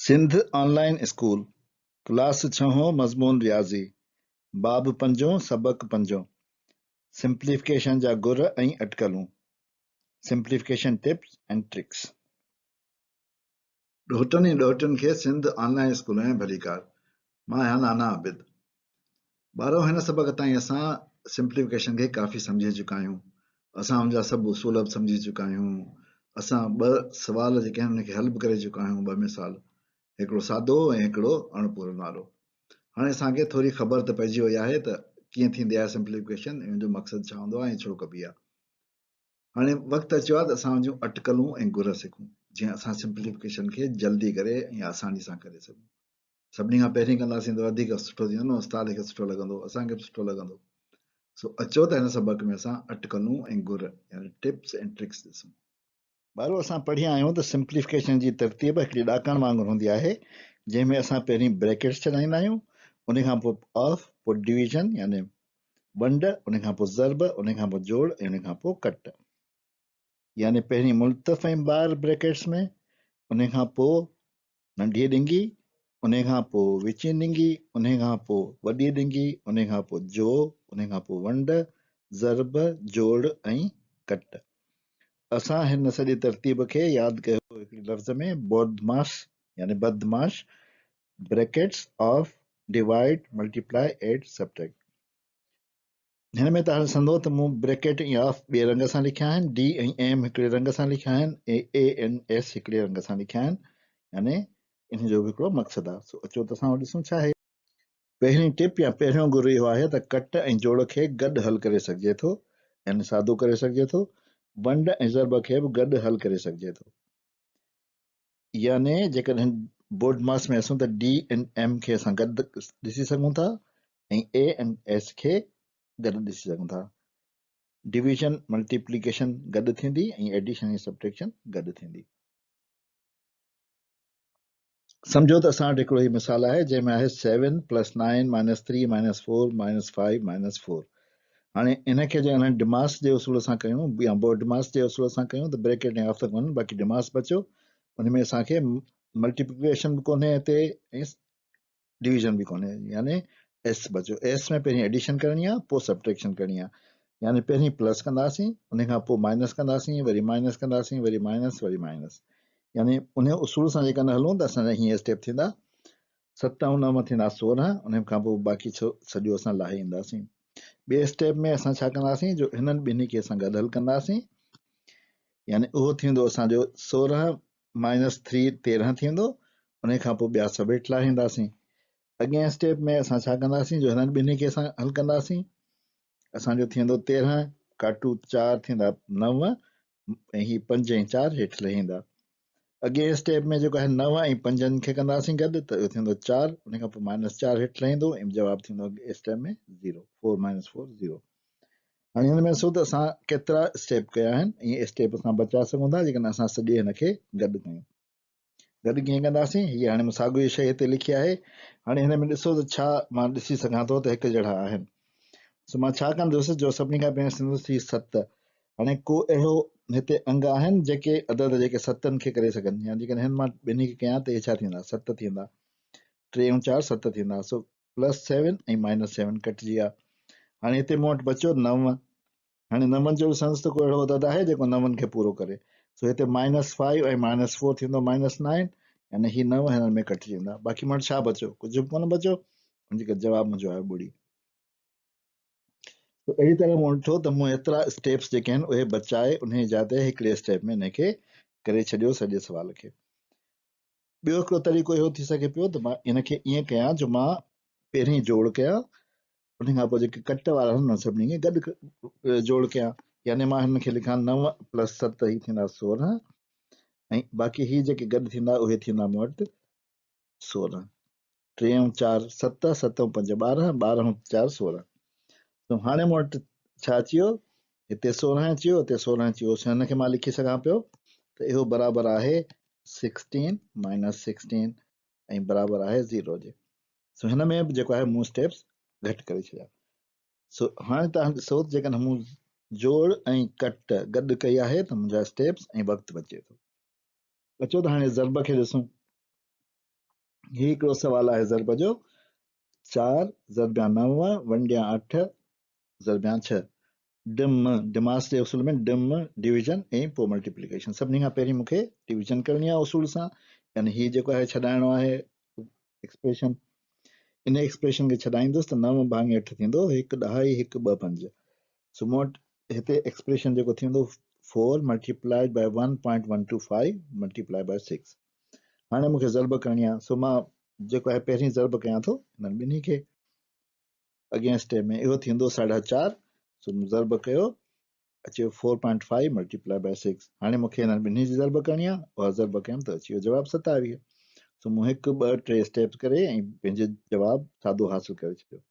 سنڌ آن line school, class ڇهون مضمون رياضي، باب پنجون سبق پنجون، سمپليفڪيشن جا گر ۽ اٽڪلون، Simplification Tips and Tricks. ڏوهٽن ۽ ڏوهٽين کي سنڌ آن لائين اسڪول ۾ ڀليڪار. مان آهيان نانا عابد. ٻارو هن سبق تائين اسان سمپليفڪيشن کي ڪافي سمجهي چڪا آهيون. اسان ان جا سڀ اصول به سمجهي چڪا آهيون. اسان ٻه سوال جيڪي آهن ان کي حل به ڪري چڪا آهيون ٻه مثال هڪڙو سادو ۽ هڪڙو اڻپورن وارو. هاڻي اسان کي ٿوري خبر ته پئجي وئي آهي ته ڪيئن ٿيندي آهي سمپليفڪيشن ۽ ان جو مقصد ڇا هوندو آهي ۽ ڇو ڪبي آهي. هاڻي وقت اچيو آهي ته اسان ان جون اٽڪلون ۽ گر سکون جيئن اسان سمپليفڪيشن کي جلدي ڪري ۽ آساني سان ڪري سگهون. سڀني کان پهرين ڪنداسين ته وڌيڪ سٺو ٿيندو نه استاد کي سٺو لڳندو اسان کي به سٺو لڳندو سو اچو ته هن سبق ۾ اسان اٽڪلون ۽ گر يعني ٽپس ۽ ٽرڪس ڏسون. ٻارو اسان پڙهيا آهيون ته سمپليفڪيشن جي ترتيب هڪڙي ڏاڪڻ وانگر هوندي آهي جنهن ۾ اسان پهرين بريڪيٽس ڇڏائيندا آهيون ان کان پوء آف پوء ڊويزن يعني ونڊ ان کان پوء ضرب ان کان پوء جوڙ ۽ ان کان پوء ڪٽ يعني پهرين ملطف ۽ بار بريڪيٽس ۾ ان کان پوء ننڍي ڏنگي، انهي کان پوء وچين ڏنگي، انهي کان پوء وڏي ڏنگي، انهي کان پوء جو، انهي کان پوء ونڊ، ضرب، جوڙ ۽ ڪٽ. اسان هن سڄي ترتيب کي ياد ڪيو هڪڙي لفظ ۾ بودماش يعني بدمعاش، Brackets of Divide Multiply Add Subtract. هن ۾ توهان ڏسندو ته مون بريڪيٽ ۽ آف ٻئي رنگ سان لکيا آهن، ڊي ۽ ايم هڪڙي رنگ سان لکيا آهن ۽ اي ۽ ايس هڪڙي رنگ سان لکيا آهن يعني انهي جو به هڪڙو مقصد آهي. سو اچو ته اسان ڏسون ڇا آهي. پهرين ٽپ يا پهريون گر اهو آهي ته ڪٽ ۽ جوڙ کي گڏ حل ڪري سگهجي ٿو يعني سادو ڪري سگهجي ٿو. ونڊ ۽ ضرب کي به گڏ حل ڪري سگهجي ٿو. يعني جيڪڏهن بورڊ ماس ۾ اسون ته ڊي ۽ ايم کي اسان گڏ ڏسي سگهون ٿا ۽ اي ۽ ايس کي گڏ ڏسي سگهون ٿا. ڊويزن ملٽيپليڪيشن گڏ ٿيندي ۽ ايڊيشن ۽ سبٽريڪشن گڏ ٿيندي. سمجهو ته اسان وٽ هڪڙو هي مثال آهي جنهن ۾ آهي seven plus nine minus three minus four minus five minus four. هاڻي ان کي جي انهن ڊماس جي اصول سان ڪيون يا بوڊماس جي اصول سان ڪيون ته بريڪيٽ ۽ آف ته ڪونهن باقي ڊماس بچيو ان ۾ اسان کي ملٽيپليڪيشن به ڪونهي هتي ۽ ڊويزن به ڪونهي يعني ايس بچيو ايس ۾ پهرين ايڊيشن ڪرڻي آهي پوء سبٽريڪشن ڪرڻي آهي يعني پهرين پلس ڪنداسين ان کان پوء مائنس ڪنداسين وري مائنس ڪنداسين وري مائنس وري مائنس يعني ان اصول سان جيڪڏهن هلون ته اسان جا هيئن اسٽيپ ٿيندا ست ۽ نو ٿيندا 16، انهن کان پوء باقي سڄو اسان لاهي اينداسين. ٻئي اسٽيپ ۾ اسان ڇا ڪنداسين جو هنن ٻنهي کي اسان گڏ حل ڪنداسين يعني اهو ٿيندو اسان جو 16 مائنس 3 13 ٿيندو انهي کان پوء ٻيا سڀ هيٺ لاهينداسين. اڳئين اسٽيپ ۾ اسان ڇا ڪنداسين جو هنن ٻنهي کي اسان حل ڪنداسين اسان جو ٿيندو 13 ڪاٽو 4 ٿيندا 9 ۽ هي پنج ۽ چار هيٺ لهي ايندا. اڳئين اسٽيپ ۾ جيڪو آهي نو ۽ پنجن کي ڪنداسين گڏ ته اهو ٿيندو چار ان کان پوء مائنس چار هيٺ لهي ايندو ۽ جواب ٿيندو اڳئين step ۾ zero four minus four zero. هاڻي هن ۾ ڏسو ته اسان ڪيترا اسٽيپ ڪيا آهن ۽ اسٽيپ اسان بچائي سگهون ٿا جيڪڏهن اسان سڄي هن کي گڏ ڪيون. گڏ ڪيئن ڪنداسين؟ هيء هاڻي مون ساڳيو ئي شيء هتي لکي آهي. هاڻي هن ۾ ڏسو ته ڇا مان ڏسي سگهان ٿو ته هڪ جهڙا آهن. سو مان ڇا ڪندس جو سڀني کان پهرين ڏسندس هي ست. هاڻي ڪو اهڙو هتي انگ آهن جيڪي عدد جيڪي ستن کي ڪري سگهن يا جيڪڏهن هن مان ٻنهي کي ڪيان ته اهي ڇا ٿيندا؟ ست ٿيندا. ٽي ۽ چار ست ٿيندا. سو پلس سيون ۽ مائنس سيون ڪٽجي ويا. هاڻي هتي مون وٽ بچيو نو. هاڻي نون جو ڏسندس ته ڪو اهڙو عدد آهي جيڪو نون کي پورو ڪري. سو هتي مائنس فائيو ۽ مائنس فور ٿيندو مائنس نائن يعني هي نو هنن ۾ ڪٽجي ويندا. باقي مون وٽ ڇا بچيو؟ ڪجهه به ڪونه بچيو. ان جي ڪري جواب منهنجو آيو ٻڙي. سو اهڙي طرح مون ڏٺو ته مون ايترا اسٽيپس جيڪي آهن اهي بچائي انهي جاء تي هڪڙي اسٽيپ ۾ انهي کي ڪري ڇڏيو سڄي سوال کي. ٻيو هڪڙو طريقو اهو ٿي سگهي پيو ته مان ان کي ائين ڪيان جو مان پهرين جوڙ ڪيان ان کان پوء جيڪي ڪٽ وارا آهن انهن سڀني کي گڏ جوڙ ڪيان يعني مان هن کي لکان نو پلس ست هي ٿيندا 16 ۽ باقي هي جيڪي گڏ ٿيندا اهي ٿيندا مون وٽ 16 ٽي ۽ چار ست، ست ۽ پنج 12، 12 ۽ چار 16. سو هاڻي مون وٽ ڇا اچي ويو؟ هتي 16 اچي ويو، هتي 16 اچي ويو. سو هن کي مان لکي سگهان پيو ته اهو برابر آهي 16 مائنس 16 ۽ برابر آهي 0 جي. سو هن ۾ به جيڪو آهي مون اسٽيپس گهٽ ڪري ڇڏيا. سو هاڻي توهان ڏسو ته جيڪڏهن مون جوڙ ۽ ڪٽ گڏ ڪئي آهي ته منهنجا اسٽيپس ۽ وقت بچي ٿو. اچو ته هاڻي ضرب کي ڏسون. هي هڪڙو سوال آهي ضرب جو، چار ضربيان نو ونڊيان اٺ ضربيان ڇهه. ڊم، ڊماس جي اصول ۾ ڊم، ڊويزن ۽ پوء ملٽيپليڪيشن. سڀني کان پهرين مون کي ڊويزن ڪرڻي آهي اصول سان، يعني هي جيڪو آهي ڇڏائڻو آهي ايڪسپريشن. ان ايڪسپريشن کي ڇڏائيندس ته نو ڀاڱي اٺ ٿيندو هڪ ڏهائي هڪ ٻه پنج. سو مون وٽ هتي ايڪسپريشن جيڪو ٿيندو four multiplied by one point one two five multiply by six. هاڻي مون کي ضرب ڪرڻي آهي، سو مان جيڪو آهي پهرين ضرب ڪيان ٿو انهن ٻنهي کي. اڳئين اسٽيپ ۾ اهو ٿيندو ساڍا چار، سو مون ضرب ڪيو اچي ويو four point five multiply by six. هاڻي مون کي انهن ٻنهي جي ضرب ڪرڻي آهي، اها ضرب ڪيم ته اچي ويو جواب 27. سو مون هڪ ٻه ٽي اسٽيپس ڪري ۽ پنهنجو جواب سادو حاصل ڪري ڇڏيو.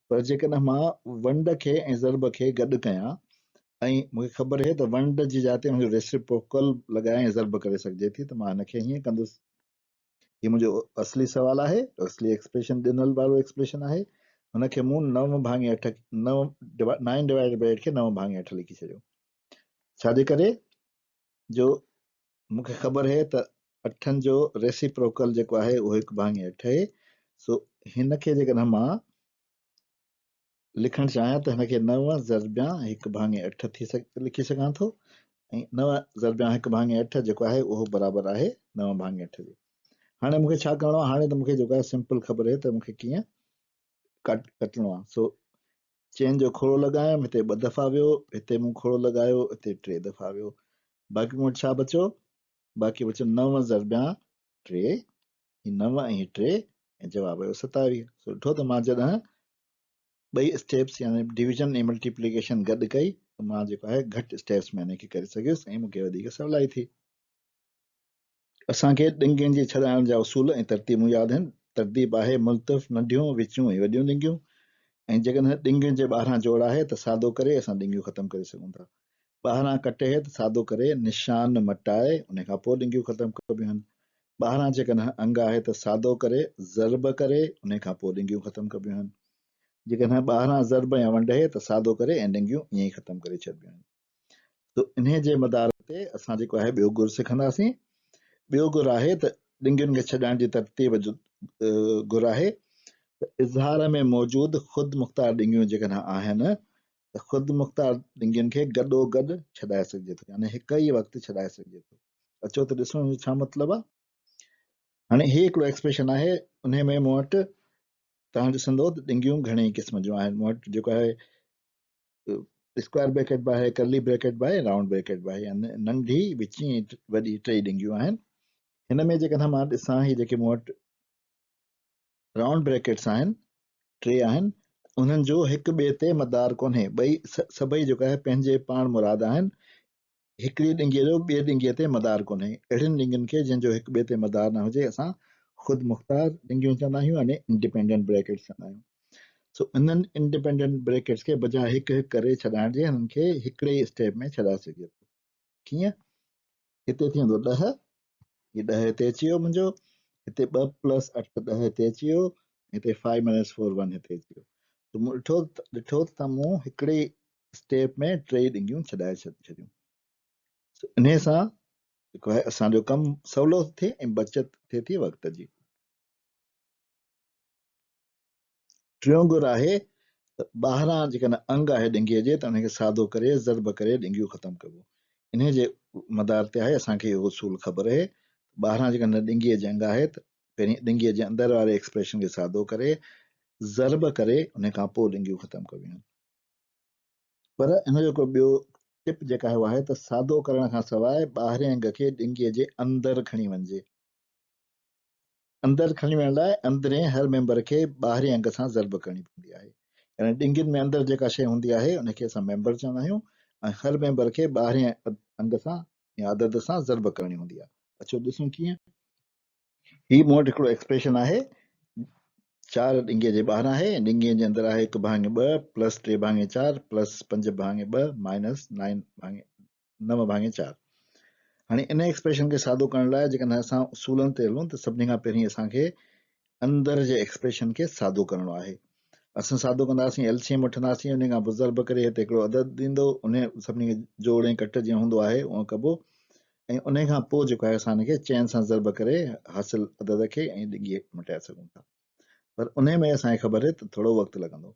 پر جيڪڏهن مان ونڊ کي ۽ ضرب کي گڏ ڪيان ۽ مون کي خبر آهي ته ونڊ جي جاء تي ان جو ريسيپروڪل لڳائي ۽ ضرب ڪري سگهجي ٿي ته مان هن کي هيئن ڪندس. هي منهنجو اصلي سوال آهي، اصلي ايڪسپريشن ڏنل وارو ايڪسپريشن آهي. هن کي مون نو ڀاڱي اٺ، نو نائن ڊوائيڊ بائي ايٽ کي نو ڀاڱي اٺ لکي ڇڏيو. ڇا جي ڪري جو مون کي خبر آهي ته اٺن جو ريسيپروڪل جيڪو آهي اهو هڪ ڀاڱي اٺ آهي. سو هن کي جيڪڏهن مان لکڻ چاهيان ته هن کي نو ضربيان هڪ ڀاڱي اٺ ٿي لکي سگهان ٿو ۽ نو ضربيان هڪ ڀاڱي اٺ جيڪو آهي اهو برابر آهي نو ڀاڱي اٺ جي. هاڻي مون کي ڇا ڪرڻو آهي؟ هاڻي ته مون کي جيڪو آهي سمپل خبر آهي ته مون کي ڪيئن ڪٽڻو آهي. سو چين جو کوڙو لڳايم، هتي ٻه دفعا ويو، هتي مون کوڙو لڳايو، هتي ٽي دفعا ويو. باقي مون وٽ ڇا بچيو؟ باقي بچيو نو ضربيان ٽي، هي نو ۽ هي ٽي ۽ جواب آيو 27. سو ڏٺو ته مان جڏهن ٻئي اسٽيپس يعني ڊويزن ۽ ملٽيپليڪيشن گڏ ڪئي ته مان جيڪو آهي گهٽ اسٽيپس ۾ ان کي ڪري سگهيس ۽ مون کي وڌيڪ سولائي ٿي. اسان کي ڏنگين جي ڇڏائڻ جا اصول ۽ ترتيبون ياد آهن. ترتيب آهي ملتف، ننڍيون، وچيون ۽ وڏيون ڏنگيون ۽ جيڪڏهن ڏنگين جي ٻاهران جوڙ آهي ته سادو ڪري اسان ڏنگيون ختم ڪري سگهون ٿا. ٻاهران ڪٽ آهي ته سادو ڪري نشان مٽائي ان کان پوء ڏنگيون ختم ڪبيون آهن. ٻاهران جيڪڏهن انگ آهي ته سادو ڪري ضرب ڪري ان کان پوء ڏنگيون ختم ڪبيون آهن. جيڪڏهن ٻاهران ضرب يا ونڊ آهي ته سادو ڪري ۽ ڏنگيون ائين ئي ختم ڪري ڇڏبيون آهن. سو انهيء جي مدار تي اسان جيڪو آهي ٻيو گر سکنداسين. ٻيو گر آهي ته ڏنگين کي ڇڏائڻ جي ترتيب جو گر آهي ته اظهار ۾ موجود خود مختار ڏنگيون جيڪڏهن آهن ته خود مختار ڏنگين کي گڏو گڏ ڇڏائي سگهجي ٿو يعني هڪ ئي وقت ڇڏائي سگهجي ٿو. اچو ته ڏسون ان جو ڇا مطلب آهي. هاڻي هي هڪڙو ايڪسپريشن آهي انهي ۾ مون وٽ توهان ڏسندو ته ڏنگيون گهڻي قسم جون آهن. مون وٽ جيڪو آهي اسڪوائر بريڪيٽ به آهي، ڪرلي بريڪيٽ به آهي، رائونڊ بريڪيٽ به آهي، يعني ننڍي، وچين ۽ وڏي ٽئي ڏنگيون آهن. هن ۾ جيڪڏهن مان ڏسان هي جيڪي مون وٽ رائونڊ بريڪيٽس آهن، ٽي آهن، انهن جو هڪ ٻئي تي مدار ڪونهي، ٻئي سڀئي جيڪو آهي پنهنجي پاڻ مراد آهن، هڪڙي ڏنگيء جو ٻيء ڏنگيء تي مدار ڪونهي. اهڙين ڏنگين کي جن جو هڪ ٻئي تي مدار نه هجي اسان خود مختار ڏنگيون چوندا آهيون يعني انڊيپينڊنٽ بريڪيٽس چوندا آهيون. سو انهن انڊيپينڊنٽ بريڪيٽس کي بجاء هڪ هڪ ڪري ڇڏائڻ جي هنن کي هڪڙي ئي اسٽيپ ۾ ڇڏائي سگهجي ٿو. ڪيئن؟ هتي ٿيندو 10، هي 10 هتي اچي ويو منهنجو، هتي ٻه پلس اٺ ڏهه هتي اچي ويو، هتي فائيو مائنس فور ون هتي اچي ويو. ته مون ڏٺو ته مون هڪڙي اسٽيپ ۾ ٽي ڏنگيون ڇڏائي ڇڏيون. انهيء سان جيڪو آهي اسان جو ڪم سولو ٿو ٿئي ۽ بچت ٿئي ٿي وقت جي. ٽيون گر آهي ته ٻاهران جيڪڏهن انگ آهي ڏنگيء جي ته ان کي سادو ڪري ضرب ڪري ڏنگيون ختم ڪبو. انهيء جي مدار تي آهي اسان کي اهو اصول خبر آهي ته ٻاهران جيڪڏهن ڏنگيء جي انگ آهي ته پهرين ڏنگيء جي اندر واري ايڪسپريشن کي سادو ڪري ضرب ڪري ان کان پوء ڏنگيون ختم ڪبيون آهن. پر ان جو هڪڙو ٻيو ٽپ جيڪا آهي اهو آهي ته سادو ڪرڻ کان سواء ٻاهرين انگ کي ڏنگيء جي اندر کڻي وڃجي. اندر کڻي وڃڻ لاء اندرين هر ميمبر کي ٻاهرين انگ سان ضرب ڪرڻي پوندي آهي. يعني ڏنگين ۾ اندر جيڪا شيء هوندي آهي ان کي اسان ميمبر چوندا آهيون ۽ هر ميمبر کي ٻاهرين انگ سان يا عدد سان ضرب ڪرڻي هوندي آهي. اچو ڏسون ڪيئن. هي مون وٽ هڪڙو ايڪسپريشن آهي، چار ڏنگيء جي ٻاهران آهي ۽ ڏنگيء جي اندر آهي هڪ ڀاڱي ٻه پلس ٽي ڀاڱي چار پلس پنج ڀاڱي ٻه مائنس نائن ڀاڱي نو ڀاڱي چار. هاڻي ان ايڪسپريشن کي سادو ڪرڻ لاء جيڪڏهن اسان اصولن تي هلون ته سڀني کان پهرين اسان کي اندر جي ايڪسپريشن کي سادو ڪرڻو آهي. اسان سادو ڪنداسين ايل سي ايم وٺنداسين ان کان پوء ضرب ڪري هتي هڪڙو عدد ايندو ان سڀني کي جوڙ ۽ ڪٽ جيئن هوندو آهي اونئن ڪبو. ۽ انهي کان پوء جيڪو آهي اسان ان کي چئن سان ضرب ڪري حاصل عدد کي ۽ ڏنگي مٽائي سگهون ٿا پر انهي ۾ اسان کي خبر آهي ته ٿورو وقت لڳندو.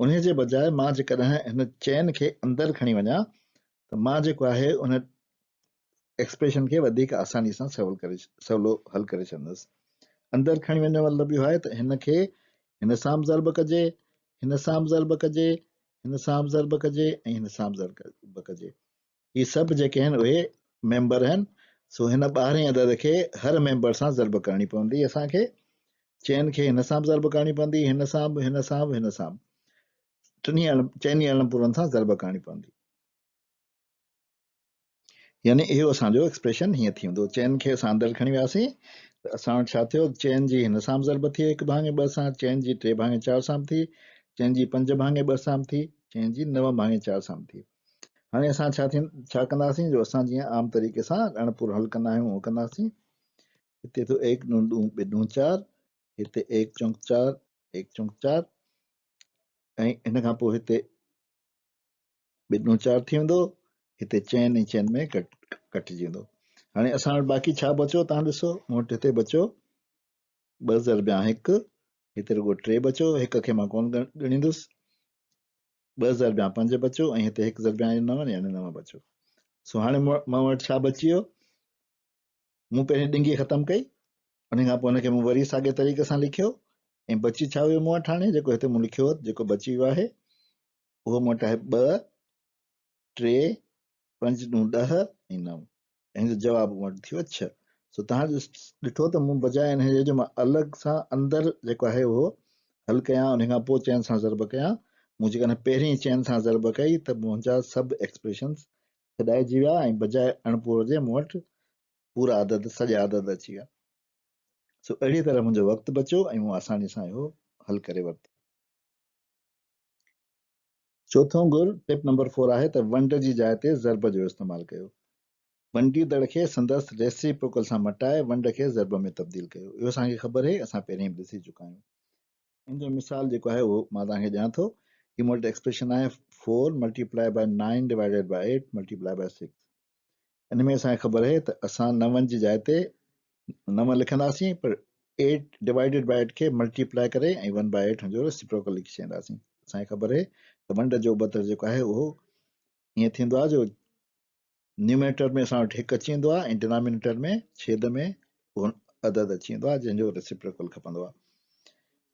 انهي جي بجاء مان جيڪڏهن هن چئن کي اندر کڻي وڃان ته مان جيڪو آهي ان ايڪسپريشن کي وڌيڪ آساني سان سولو ڪري سولو حل ڪري ڇڏندس. اندر کڻي وڃڻ جو مطلب اهو آهي ته هن کي هن سان به ضرب ڪجي، هن سان به ضرب ڪجي، هن سان به ضرب ڪجي ۽ هن سان به ضرب ڪجي. هي سڀ جيڪي آهن اهي ميمبر آهن سو هن ٻاهرين عدد کي هر ميمبر سان ضرب ڪرڻي پوندي اسان کي چئن کي هن سان به ضرب ڪرڻي پوندي هن سان به هن سان به هن سان به ٽنهي چئني اڻپورن سان ضرب ڪرڻي پوندي يعني اهو اسان جو ايڪسپريشن هيئن ٿي ويندو چئن کي اسان اندر کڻي وياسين ته اسان وٽ ڇا ٿيو چئن جي هن سان به ضرب ٿي هڪ ڀاڱي ٻه سان چئن جي ٽي ڀاڱي چار سان به ٿي چئن جي پنج ڀاڱي ٻه سان به ٿي چئن جي نو ڀاڱي چار سان به ٿي هاڻي اسان ڇا ٿين ڇا ڪنداسين جو اسان جيئن عام طريقي سان اڻپور حل ڪندا آهيون اهو ڪنداسين هتي ٿو ايڪ ڏون ڏون ٻه ڏون چار هتي ايڪ چونڪ چار ايڪ چونڪ چار ۽ ان کان پوء هتي ٻه ڏون چار ٿي ويندو هتي چئن ۽ چئن ۾ ڪٽ ڪٽجي ويندو هاڻي اسان وٽ باقي ڇا بچو تان ڏسو مون وٽ هتي بچو ٻه ضربيان هڪ هتي رڳو ٽي بچو هڪ کي مان ڪون ڳڻيندس ٻه ضربيان پنج بچو ۽ هتي هڪ ضربيان نو يعني نو بچو. سو هاڻي مون وٽ ڇا بچي ويو؟ مون پهرين ڏنگي ختم ڪئي، ان کان پوء ان کي مون وري ساڳئي طريقي سان لکيو ۽ بچي ڇا ويو مون وٽ هاڻي جيڪو هتي مون لکيو هو جيڪو بچي ويو آهي اهو مون وٽ آهي ٻه ٽي پنج ڏون ڏهه ۽ نو ۽ هن جو جواب مون وٽ ٿيو ڇهه. سو توهان ڏٺو ته مون بجاء انهيء جي جو مان الڳ سان اندر جيڪو آهي اهو حل ڪيان ان کان پوء چئن سان ضرب ڪيان، مون جيڪڏهن پهرين چئن سان ضرب ڪئي ته منهنجا سڀ ايڪسپريشنز ڇڏائجي ويا ۽ بجاء اڻپورو جي مون وٽ پورا عدد سڄا عدد اچي ويا. سو اهڙيء طرح منهنجو وقت بچيو ۽ مون آساني سان اهو حل ڪري ورتو. چوٿون گر، ٽپ نمبر فور، آهي ته ونڊ جي جاء تي ضرب جو استعمال ڪيو. ونڊيندڙ کي سندس ريسيپروڪل سان مٽائي ونڊ کي ضرب ۾ تبديل ڪيو. اهو اسان کي خبر اهي، اسان پهرين به ڏسي چڪا آهيون. ان جو مثال جيڪو آهي اهو مان توهان کي ڏيان ٿو. هي مون وٽ ايڪسپريشن آهي four multiply by nine divided by eight multiply by six. ان ۾ اسان کي خبر اهي ته اسان نون جي جاء تي نو لکنداسين پر ايٽ ڊوائيڊيڊ بائي ايٽ کي ملٽي پلائي ڪري ۽ ون بائي ايٽ هن جو ريسيپروڪل لکي ڇڏينداسين. اسان کي خبر اهي ته ونڊ جو ابتڙ جيڪو آهي اهو ائين ٿيندو آهي جو نيومريٽر ۾ اسان وٽ هڪ اچي ويندو آهي ۽ ڊينامينيٽر ۾ ڇيد ۾ اهو عدد اچي ويندو آهي جنهن جو ريسيپروڪل کپندو آهي.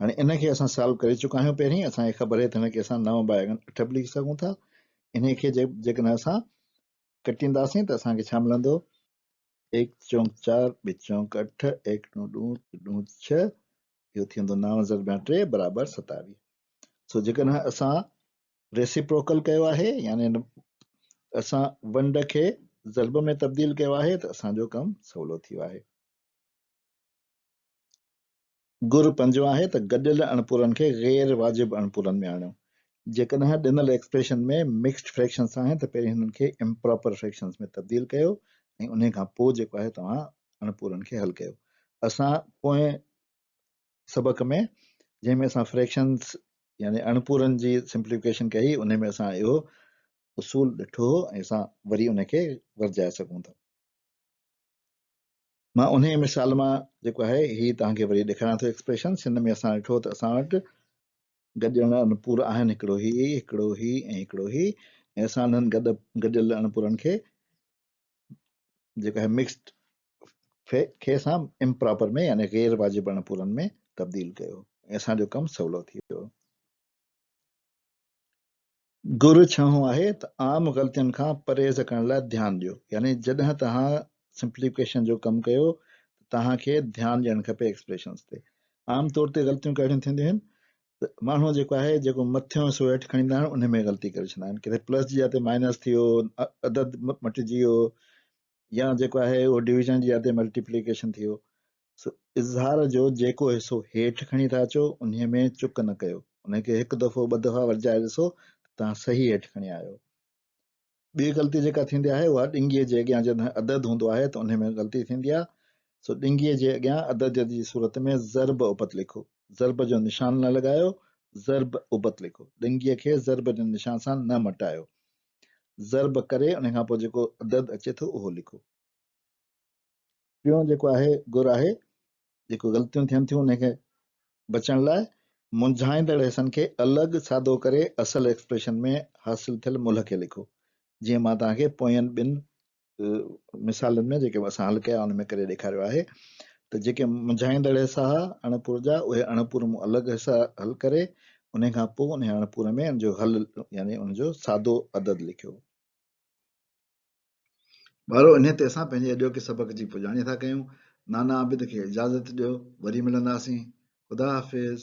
هاڻي ان کي اسان سالو ڪري چڪا آهيون پهرين اسان کي خبر آهي ته هن کي اسان نو بائي اٺ به لکي سگهون ٿا. انهي کي جيڪڏهن اسان ڪٽينداسين ته اسان کي ڇا ملندو؟ ايڪ چونڪ چار، ٻه چونڪ اٺ، ايڪ ڏون ڏون، ٽي ڏون ڇهه، اهو ٿي ويندو نو ضرب ٽي برابر 27. سو جيڪڏهن اسان ريسيپروڪل ڪيو آهي يعني اسان ونڊ کي ضرب ۾ تبديل ڪيو آهي ته اسان جو ڪم سولو ٿي ويو آهي. گر پنجون آهي ته گڏيل اڻپورن کي غير واجب اڻپورن ۾ آڻيو. جيڪڏهن ڏنل ايڪسپريشن ۾ مڪسڊ فريڪشنز آهن ته پهرين هنن کي امپراپر فريڪشنز ۾ تبديل ڪيو ۽ انهي کان پوء جيڪو آهي توهان اڻپورن کي حل ڪيو. اسان پوئين سبق ۾ جنهن ۾ اسان فريڪشنز يعني اڻپورن جي سمپليفڪيشن ڪئي انهي ۾ اسان اهو اصول ڏٺو هو ۽ اسان وري ان کي ورجائي سگهون ٿا. مان انهي مثال مان جيڪو آهي هي توهان کي وري ڏيکاريان ٿو ايڪسپريشنز هن ۾ اسان ڏٺو ته اسان وٽ گڏيل اڻپور آهن هڪڙو هي هڪڙو هي ۽ هڪڙو هي ۽ اسان انهن گڏ گڏيل اڻپورن کي جيڪو آهي مڪسڊ کي اسان امپراپر ۾ يعني غير واجب اڻپورن ۾ تبديل ڪيو ۽ اسان جو ڪم سولو ٿي ويو. گر ڇهون آهي ته عام غلطين کان پرهيز ڪرڻ لاء ڌيان ڏيو يعني جڏهن توهان سمپليفڪيشن جو ڪم ڪيو ته توهان کي ڌيان ڏيڻ کپي ايڪسپريشنز تي. عام طور تي غلطيون ڪهڙيون ٿينديون آهن ته ماڻهو جيڪو آهي جيڪو مٿيون حصو هيٺ کڻي ايندا آهن ان ۾ غلطي ڪري ڇڏيندا آهن ڪٿي پلس جي جاء تي مائنس ٿي ويو عدد مٽجي ويو يا جيڪو آهي اهو ڊويزن جي جاء تي ملٽيپليڪيشن ٿي ويو سو اظهار جو جيڪو حصو هيٺ کڻي ٿا اچو انهي ۾ چڪ نه ڪيو ان کي هڪ دفعو ٻه دفعا ورجائي ڏسو ته توهان صحيح هيٺ کڻي آيو ٻي غلطي جيڪا ٿيندي آهي اها ڏنگيء جي اڳيان جڏهن عدد هوندو آهي ته انهي ۾ غلطي ٿيندي آهي سو ڏنگيء جي اڳيان عدد جي صورت ۾ ضرب ابت لکو ضرب جو نشان نه لڳايو ضرب ابت لکو ڏنگيء کي ضرب جي نشان سان نه مٽايو ضرب ڪري انهي کان پوء جيڪو عدد اچي ٿو اهو لکو. ٽيون جيڪو آهي گر آهي جيڪو غلطيون ٿين ٿيون ان کي بچڻ لاء منجهائيندڙ حصن کي الڳ سادو ڪري اصل ايڪسپريشن ۾ حاصل ٿيل ملهه کي لکو جيئن مان توهان کي پوين ٻن مثالن ۾ جيڪي اسان حل ڪيا ان ۾ ڪري ڏيکاريو آهي ته جيڪي منجهائيندڙ حصا ها اڻپور جا اهي اڻپور مون الڳ حصا حل ڪري ان کان پوء ان اڻپور ۾ ان جو حل يعني ان جو سادو عدد لکيو. ٻارو انهي تي اسان پنهنجي اڄوڪي سبق جي پڄاڻي ٿا ڪيون. نانا عابد کي اجازت ڏيو وري ملنداسين. خدا حافظ.